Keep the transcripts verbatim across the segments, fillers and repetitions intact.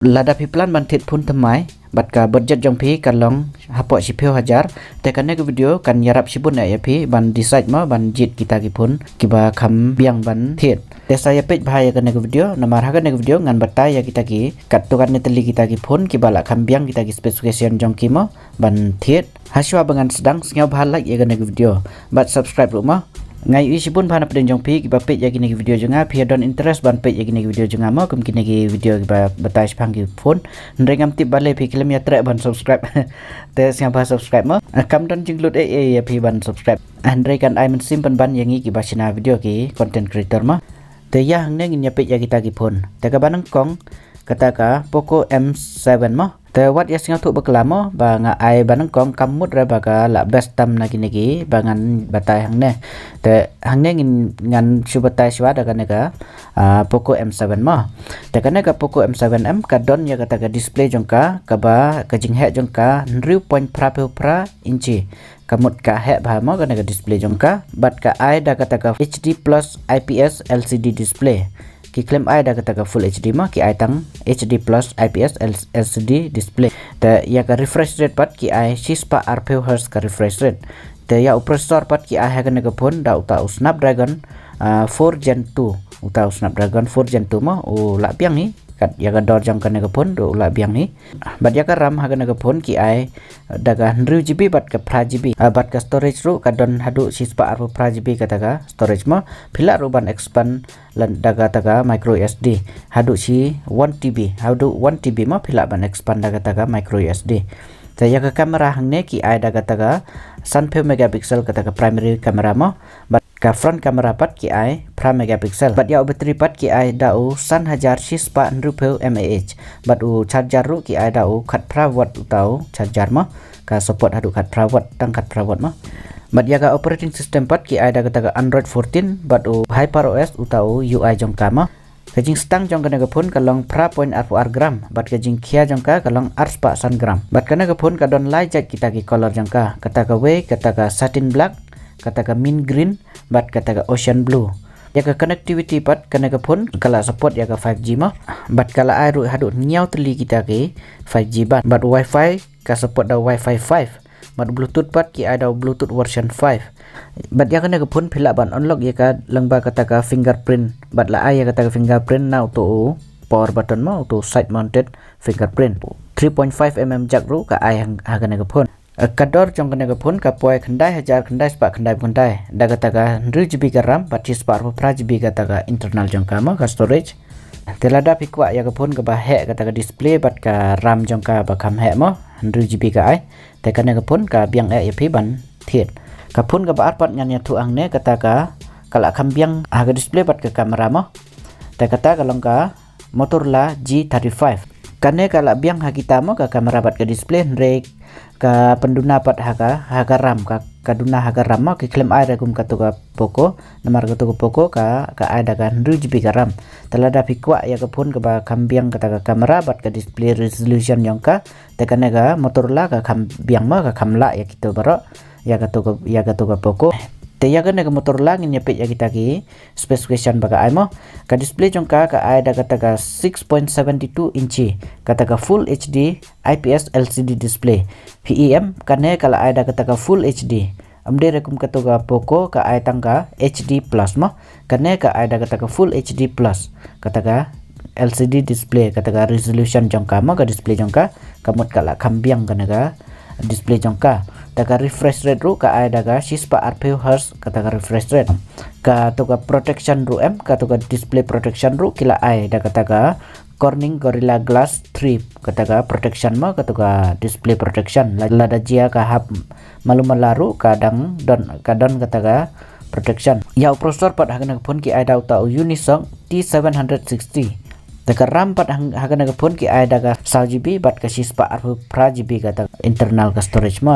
Lada phi plan ban thied phone thymmai bad ka budget jong phi ka long hapoh shiphew hajar, te kane ka video kan ïarap shibun eh ïa phi ban decide mo ban jied kita ki phone kiba kham biang ban thied. Te sa ïa peit bha ïa kane ka video, namar ha kane ka video ngan batai ïa kita ki katto katne tylli kita ki phone kiba la kham biang kita ki specification jong ki mo ban thied. Hashwa ba ngan sdang, sngewbha like ïa kane ka video bad subscribe ruh mo. Nga ïohi shibun bha na pdeng jong phi kiba peit ïa kine ki video jong nga, phi ïa don interest ban peit ïa kine ki video jong nga mo, kum kine ki video kiba batai shaphang ki phone. Hynrei ngam tip balei phi khlem ïatreh ban subscribe. Te sngewbha subscribe mo. Ah, kam don jinglut eh eh ïa phi ban subscribe. Ah, hynrei kan ai mynsiem pynban ïa ngi kiba shna video ki content creator mo. Te ïa hangne ngin ïa peit ïa kita ki phone. Te kaba nyngkong kata ka Poco M seven mo. Te wat ïa sngewthuh bakla mo ba nga ai ba nyngkong, kam mut re ba ka la best tam na kine ki ba ngan batai hangne. Te hangne ngin ngan shu batai shuwa da kane ka, ah, Poco M seven mo. Te kane ka Poco M seven M ka don ïa kata ka display jong ka kaba ka jingheh jong ka hynriew point phra phew phra inchi. Ka mut ka heh bha mo kane ka display jong ka. Bad ka ai da kata ka H D plus I P S L C D display. Ki khlem ai da kata ka full H D mo, ki ai tang H D plus I P S L-, L C D display. Te ïa ka refresh rate pat ki ai shispah arphew hertz ka refresh rate. Te ïa u processor pat ki ai ha kane ka phone da uta u Snapdragon, ah, four Gen two. Uta u Snapdragon four Gen two mo, u la biang hi. Kat ïa ka dor jong kane ka phone ruh u la biang hi. Bad ïa ka RAM ha kane ka phone ki ai da ka hynriew G B bad ka phra G B. Ah, bad ka storage ruh ka don haduh shispah arphew phra G B kata ka storage mo. Phi lah ruh ban expand lane da kata ka micro S D haduh shi one T B, haduh one T B mo phi lah ban expand da kata ka micro S D. Te ïa ka camera hangne ki ai da kata ka sanphew megapixel kata ka primary camera mo. Bad ka front camera pat ki ai phra megapixel. Bad ïa u battery pat ki ai da u san hajar shispah hynriewphew mAh. Bad u charger ruh ki ai da u khatphra watt uta u charger mo. Ka support haduh khatphra watt, tang khatphra watt mo. Bad ïa ka operating system pat ki ai da kata ka Android fourteen, bad u HyperOS uta u U I jong ka mo. Ka jingstang jong kane ka phone ka long phra point arphew ar gram, bad ka jingkhia jong ka ka long arspah san gram. Bad kane ka phone ka don lai jait kita ki color jong ka, kata kawei kata ka satin black, kata ka mint green, bad kata ka ocean blue. Ïa ka connectivity pat kane ka phone ka la support ïa ka five G mo. Bad ka la ai ruh haduh hynñiew tylli kita ki five G band. Bad Wi-Fi ka support da Wi-Fi five. Bad Bluetooth pat ki ai da Bluetooth version five. Bad ïa kane ka phone phi lah ban unlock ïa ka lyngba kata ka fingerprint. Bad la ai ïa kata ka fingerprint na uto u power button mo, uto u side mounted fingerprint. Three point five mm jack ruh ka ai ha, ha kane ka phone. Eh, ka dor jong kane ka phone ka poi khyndai hajar khyndai spah khyndai phew khyndai. Da kata ka hynriew G B ka RAM, bad shispah arphew phra G B kata ka internal jong ka mo, ka storage. Te lada phi kwah ïa ka phone kaba heh kata ka display bad ka RAM jong ka ba kham heh mo, hynriew G B ka ai. Te kane ka phone ka biang eh ïa phi ban thied. Ka phone kaba ar pat ngan ïathuh hangne kata ka, ka la kham biang ha ka display bad ka camera mo. Te kata ka long ka Motorola G thirty-five. Kane ka la biang ha kita mo ka camera bad ka display, hynrei ka pynduna pat ha ka, ha ka RAM, ka, ka duna ha ka RAM mo, ki khlem ai re kum kato ka Poco, namar kato ka Poco ka, ka ai da ka hynriew G B ka RAM. Te lada phi kwah ïa ka phone kaba kham biang kata ka camera bad ka display resolution jong ka, te kane ka Motorola ka kham biang mo, ka kham lah ïa kito baroh, ïa kato ka, ïa kato ka Poco. Te ïa kane ka Motorola ngin ïa peit ïa kita ki specification ba ka ai mo. Ka display jong ka ka ai da kata ka six point seven two inchi, kata ka full H D I P S L C D display. Phi i em, kane ka la ai da kata ka full H D. Ym dei re kum kato ka Poco ka ai tang ka H D plus mo. Kane ka ai da kata ka full H D plus, kata ka L C D display, kata ka resolution jong ka mo, ka display jong ka, ka mut ka la kham biang kane ka display jong ka. Te ka refresh rate ruh ka ai da ka shispah arphew hertz kata ka refresh rate. Kato ka protection ruh em, kato ka display protection ruh ki la ai da kata ka Corning Gorilla Glass three, kata ka protection mo, kato ka display protection. La-, lada jia ka hap malu mala ruh ka dang don, ka don kata ka protection. Ïa u processor pat ha kane ka phone ki ai da uta u Unisoc T seven hundred sixty. Te ka RAM pat hang-, ha kane ka phone ki ai da ka saw G B bad ka shispah arphew phra G B kata internal ka storage mo.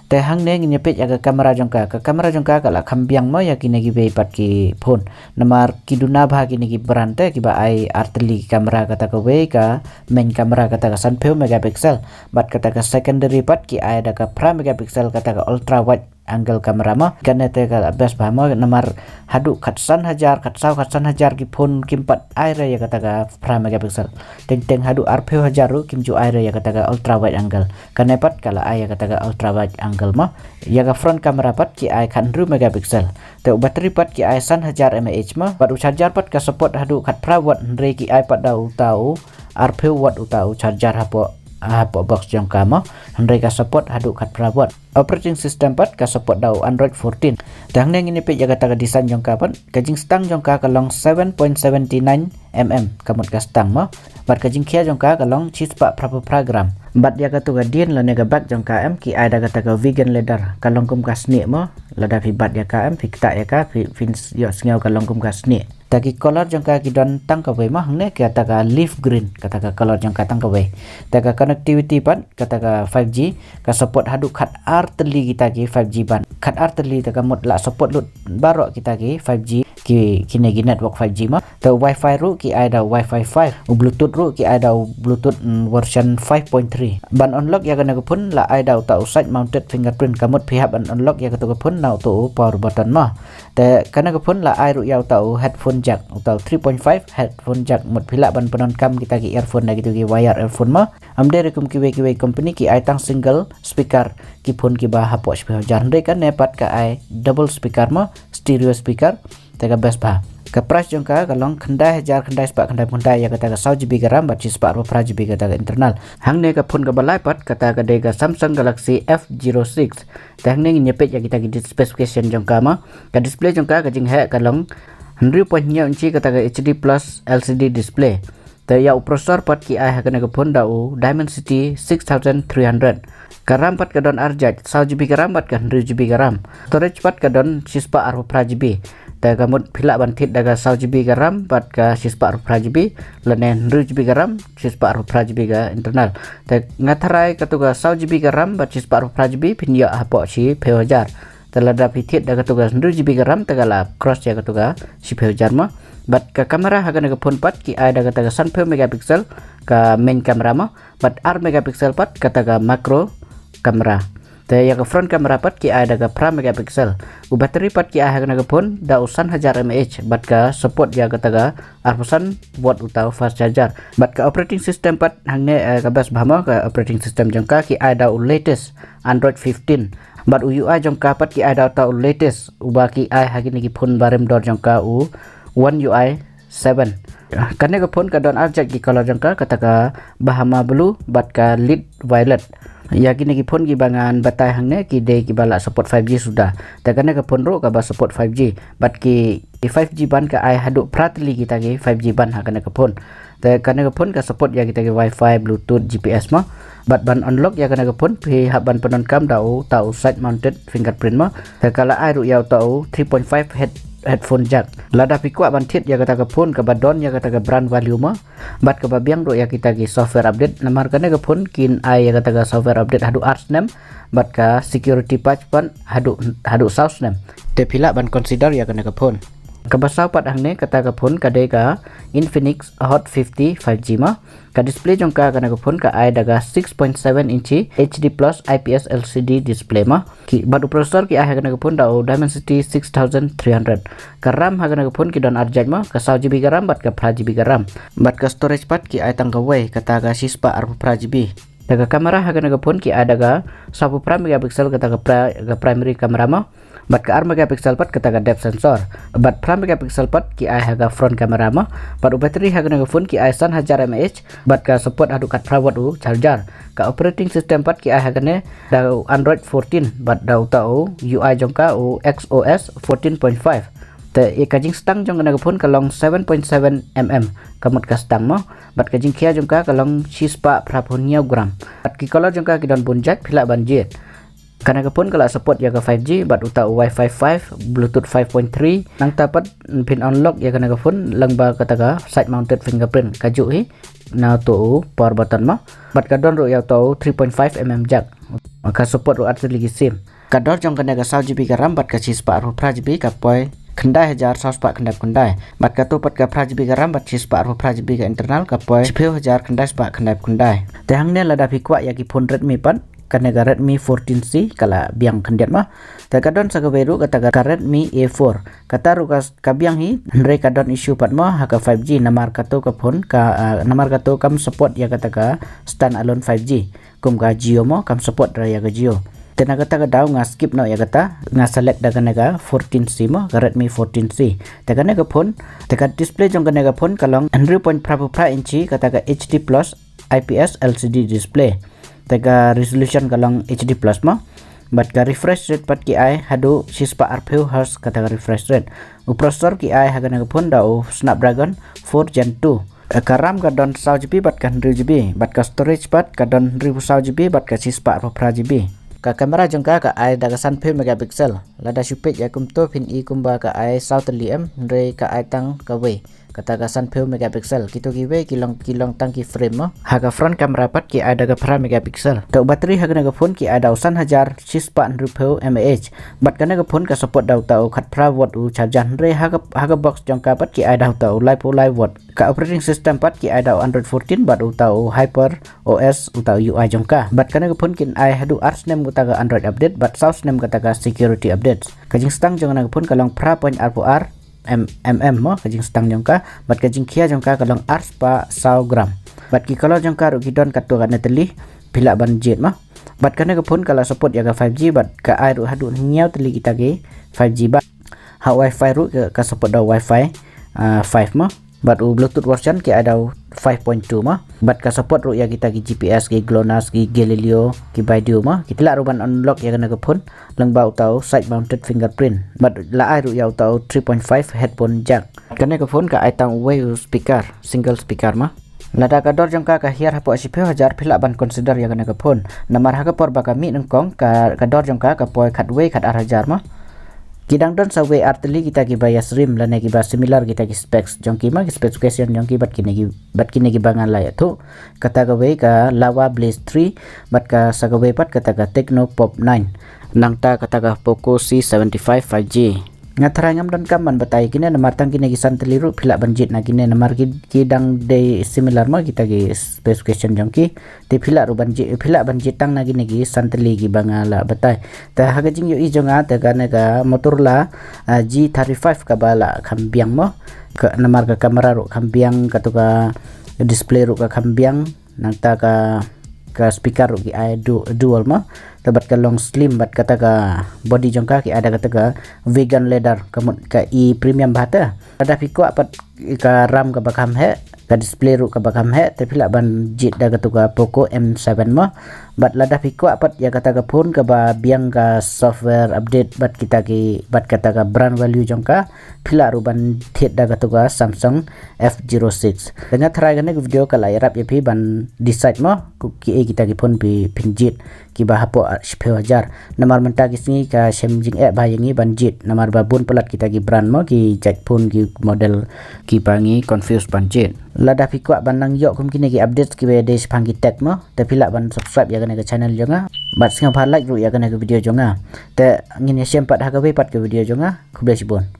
Te hangne ngin ïa peit ïa ka camera jong ka. Ka camera jong ka ka la kham biang mo ïa kine kiwei pat ki phone. Namar ki duna bha kine ki brand te kiba ai ar tylli ki camera, kata kawei ka main camera kata ka sanphew megapixel. Bad kata ka secondary pat ki ai da ka phra megapixel kata ka ultra wide angle camera mo. Kane te ka best bha mo, namar haduh khatsan hajar, khatsaw, khatsan hajar ki phone kim pat ai re ïa kata ka phra megapixel. Teng teng haduh arphew hajar ruh kim ju ai re ïa kata ka ultra wide angle. Kane pat ka la ai ïa kata ka ultra wide angle mo. Ïa ka front camera pat ki ai khathynriew megapixel. Te u battery pat ki ai san hajar mAh mo. Bad u charger pat ka support haduh khatphra watt, hynrei ki ai pat da uta u arphew watt uta u charger hapoh, hapoh box jong ka mo. Hynrei ka support haduh khatphra watt. Operating system pat ka support da u Android fourteen. Te hangne ngin ïa peit ïa kata ka design jong ka pat. Ka jingstang jong ka ka long seven point seven nine mm, ka mut ka stang mo. Bad ka jingkhia jong ka ka long shispah phra phew phra gram. Bad ïa katu ka dien lane ka back jong ka em, ki ai da kata ka vegan leather, ka long kum ka snieh mo. Lada phi bat ïa ka em, phi ktah ïa ka, phi, phin ïohsngew ka long kum ka snieh. Te ki color jong ka ki don tang kawei mo, hangne kata ka leaf green, kata ka color jong ka tang kawei. Te ka connectivity pat, kata ka five G, ka support haduh khatar tylli kita ki five G band. Khatar tylli te ka mut la support lut baroh kita ki five G, ki, kine ki network five G mo. Te u Wi-Fi ruh ki ai da u Wi-Fi five, u Bluetooth ruh ki ai da u Bluetooth, mm, version five point three. Ban unlock ïa kane ka phone la ai da uta u side mounted fingerprint, ka mut phi hap ban unlock ïa katu ka phone na uta u power button mo. Te kane ka phone la ai ruh ïa uta u headphone jack, uta u three point five headphone jack, mut phi lah ban pyndonkam kita ki earphone da kitu ki wire earphone mo. Ym dei re kum kiwei kiwei company ki ai tang single speaker ki phone kiba hapoh shiphew hajar, hynrei kane pat ka ai double speaker mo, stereo speaker. Te ka best bha. Ka price jong ka ka long khyndai hajar khyndai spah khyndai phew khyndai ïa kata ka saw GB ka RAM bad shispah arphew phra GB kata ka internal. Hangne ka phone kaba lai pat, kata ka dei ka Samsung Galaxy F zero six. Te hangne ngin ïa peit ïa kita ki specification jong ka mo. Ka display jong ka, ka jingheh ka long hynriew point hynñiew inchi kata ka H D plus L C D display. Te ïa u processor pat ki ai ha kane ka phone da u Dimensity six thousand three hundred. Ka RAM pat ka don ar jait, saw GB ka RAM bad ka hynriew GB ka RAM. Storage pat ka don shispah arphew phra GB. Te ka mut phi lah ban thied da ka saw GB ka RAM bad ka shispah arphew phra GB, lane hynriew GB ka RAM, shispah arphew phra GB ka internal. Te nga tharai katu ka saw GB ka RAM bad shispah arphew phra GB phin ïoh hapoh shiphew hajar. Te lada phi thied da katu ka hynriew GB ka RAM te ka la cross ïa katu ka shiphew hajar mo. Bad ka camera ha kane ka phone pat ki ai da kata ka sanphew megapixel ka main camera mo. Bad ar megapixel pat kata ka macro camera. Te ïa ka front camera pat ki ai da ka phra megapixel. U battery pat ki ai ha kane ka phone da u san hajar mAh bad ka support ïa kata ka arphew san watt uta u fast charger. Bad ka operating system pat hangne, eh, ka best bha mo, ka operating system jong ka ki ai da u latest Android fifteen. Bad u U I jong ka pat ki ai da uta u latest uba ki ai ha kine ki phone barim dor jong ka, u One U I seven. Kane ka phone ka don ar jait ki color jong ka, kata ka Bahama Blue bad ka Lead Violet. Ïa kine ki phone kiba ngan batai hangne ki dei kiba lah support five G suda. Te kane ka phone ruh kaba support five G. Bad ki, ki five G band ka ai haduh phra tylli kita ki five G band ha kane ka phone. Te kane ka phone ka support ïa kita ki Wi-Fi, Bluetooth, G P S mo. Bad ban unlock ïa kane ka phone phi hap ban pyndonkam da uta u side mounted fingerprint mo. Te ka la ai ruh ïa uta u three point five head, headphone jack. Lada phi kwah ban thied ïa kata ka phone kaba don ïa kata ka brand value mo. Bad kaba biang ruh ïa kita ki software update, namar kane ka phone kin ai ïa kata ka software update haduh ar snem. Bad ka security patch pat haduh, haduh saw snem. Te phi lah ban consider ïa kane ka phone. Kaba saw pat hangne, kata ka phone ka dei ka Infinix Hot fifty five G mo. Ka display jong ka kane ka phone ka ai da ka six point seven inchi H D plus I P S L C D display mo. Ki, bad u processor ki ai ha kane ka phone da u Dimensity six thousand three hundred. Ka RAM ha kane ka phone ki don ar jait mo, ka saw GB ka RAM bad ka phra GB ka RAM. Bad ka storage pat ki ai tang kawei, kata ka shispah arphew phra GB. Da ka camera ha kane ka phone ki ai da ka sawphew phra megapixel, kata ka pri-, ka primary camera mo. Bad ka ar megapixel pat kata ka depth sensor. Bad phra megapixel pat ki ai ha ka front camera mo. Bad u battery ha kane ka phone ki ai san hajar mAh. Bad ka support haduh khatphra watt u charger. Ka operating system pat ki ai ha kane da u Android fourteen. Bad da uta u U I jong ka u X O S fourteen point five. Te ïa ka jingstang jong kane ka phone ka long seven point seven mm. Ka mut ka stang mo. Bad ka jingkhia jong ka ka long shispah phra phew hynñiew gram. Bad ki color jong ka ki don bun jait, phi lah ban jied. Kane ka phone ka la support ïa ka five G bad uta u Wi-Fi five, Bluetooth five point three. Nangta pat phin unlock ïa kane ka phone lyngba kata ka side mounted fingerprint, kajuh hi na uta u power button mo. Bad ka don ruh ïa uta u three point five mm jack. Ka support ruh ar tylli ki sim. Ka dor jong kane ka saw GB ka RAM bad ka shispah arphew phra GB ka poi khyndai hajar saw spah khyndai phew khyndai. Bad katu pat ka phra GB ka RAM bad shispah arphew phra GB ka internal ka poi shiphew hajar khyndai spah khyndai phew khyndai. Te hangne lada phi kwah ïa ki phone Redmi pat, Kane ka Redmi fourteen C ka la biang khyndiat mo. Te ka don sa kawei ruh kata ka Redmi A four. Kata ruh ka, ka biang hi, hynrei ka don issue pat mo ha ka five G, namar kato ka phone ka, ah, namar kato kam support ïa kata ka stand alone five G. Kum ka Jio mo, kam support da ïa ka Jio. Te na kata ka daw nga skip noh ïa kata, nga select da kane ka fourteen C mo, ka Redmi fourteen C. Te kane ka phone, te ka display jong kane ka phone ka long hynriew point phra phew phra inchi, kata ka H D plus I P S L C D display. Te ka resolution ka long H D plus mo. Bad ka refresh rate pat ki ai haduh shispah arphew hertz kata ka refresh rate. U processor ki ai ha kane ka phone da u Snapdragon four Gen two. Ka RAM ka don saw GB bad ka hynriew GB, bad ka storage pat ka don hynriew saw GB bad ka shispah arphew phra GB. Ka camera jong ka ka ai da ka sanphew megapixel. Lada shu peit ïa kumto phin i kumba ka ai saw tylli em, hynrei ka ai tang kawei. Kata ka sanphew megapixel. Kito kiwei ki long, ki long tang ki frame mo. Ha ka front camera pat ki ai da ka phra megapixel. Te u battery ha kane ka phone ki ai da u san hajar shispah hynriewphew mAh. Bad kane ka phone ka support da uta u khatphra watt u charger, hynrei ha ka, ha ka box jong ka pat ki ai da uta u laiphew lai watt. Ka operating system pat ki ai da u Android fourteen bad uta u HyperOS uta u U I jong ka. Bad kane ka phone kin ai haduh ar snem uta ka Android update bad saw snem kata ka security updates. Ka jingstang jong kane ka phone ka long phra point arphew ar mm mo ka jingstang jong ka, bad ka jingkhia jong ka ka long arspah saw gram. Bad ki color jong ka ruh ki don katto katne tylli, phi lah ban jied mo. Bad kane ka phone ka la support ïa ka five G, bad ka ai ruh haduh hynñiew tylli kita ki five G bad ha Wi-Fi ruh ka, ka support da Wi-Fi, ah, five mo. Bad u Bluetooth version ki ai da u five point two mo. Bad ka support ruh ïa kita ki G P S, ki GLONASS, ki Galileo, ki BeiDou mo. Kita lah ruh ban unlock ïa kane ka phone lyngba uta u side mounted fingerprint. Bad la ai ruh ïa uta u three point five headphone jack. Kane ka phone ka ai tang uwei u speaker, single speaker mo. Lada ka dor jong ka ka hiar hapoh shiphew hajar, phi lah ban consider ïa kane ka phone. Namar ha ka por ba ka mih nyngkong ka, ka dor jong ka ka poi khatwei khatar hajar mo. Ki dang don sa wei ar tylli kita kiba ïasyriem lane kiba similar kita ki specs jong ki mo, ki specification jong ki bad kine ki, bad kine kiba nga la ïathuh. Kata kawei ka Lava Blaze three, bad ka sa kawei pat kata ka Tecno Pop nine. Nangta kata ka Poco C seventy-five five G. Nga tharai ngam donkam ban batai kine, namar tang kine ki san tylli ruh phi lah ban jied na kine, namar ki, ki dang dei similar mo kita ki specification jong ki. Te phi lah ruh ban jied, phi lah ban jied tang na kine ki san tylli kiba nga la batai. Te ha ka jingïohi jong nga te kane ka Motorola, ah, G thirty-five kaba la kham biang mo. Ka, namar ka camera ruh kham biang, kato ka display ruh ka kham biang. Nangta ka, ka speaker ruh ki ai du-, dual mo. Te bad ka long slim, bad kata ka body jong ka ki ai da kata ka vegan leather, ka mut ka i premium bha te. Lada phi kwah pat ka RAM kaba kham heh, ka display ruh kaba kham heh, te phi lah ban jied da kato ka Poco M seven mo. Bad lada phi kwah pat ïa kata ka phone kaba biang ka software update bad kita ki, bad kata ka brand value jong ka, phi lah ruh ban thied da kato ka Samsung F zero six. Te nga tharai kane ka video ka la ïarap ïa phi ban decide mo, ki ei kita ki phone phi, phin jied kiba hapoh shiphew hajar. Namar mynta ki sngi ka shem jingeh bha ïa ngi ban jied, namar ba bun palat kita ki brand mo, ki jait phone, ki model, kiba ngi confuse ban jied. Lada phi kwah ban nang ïoh kum kine ki updates kiba dei shaphang ki tech mo, te phi lah ban subscribe ïa kane ka channel jong nga. Bad sngewbha like ruh ïa kane ka video jong nga. Te ngin ïashem pat ha kawei pat ka video jong nga. Khublei shibun.